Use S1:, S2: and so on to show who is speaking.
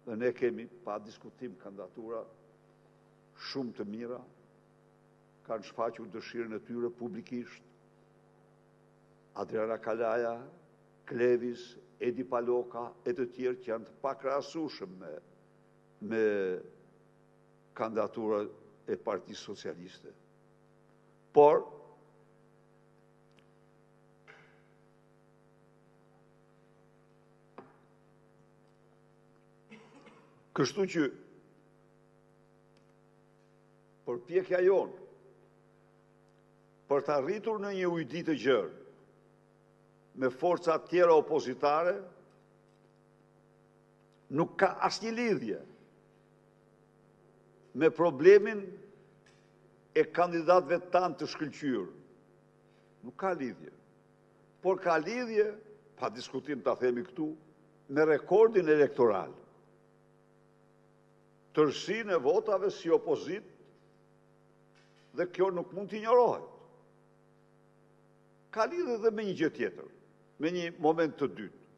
S1: Dhe ne kemi pa diskutim kandidatura shumë të mira, kanë shfaqur dëshirën e tyre publikisht. Adriana Kalaja, Klevis, Edi Paloka e të tjerë që janë të pakrahasueshëm me me kandidaturat e Partisë Socialiste. Por Kështu që përpjekja jonë për të arritur në një ujdi të gjerë me forcat tjera opozitare nuk ka asnjë lidhje me problemin e kandidatëve tanë të shkëlqyer. Nuk ka lidhje. Por ka lidhje, pa diskutim ta themi këtu, me rekordin elektoral. Tërësinë e votave si opozitë dhe kjo nuk mund të injorohet. Ka lidhje dhe me një gjë tjetër, me një moment të dytë.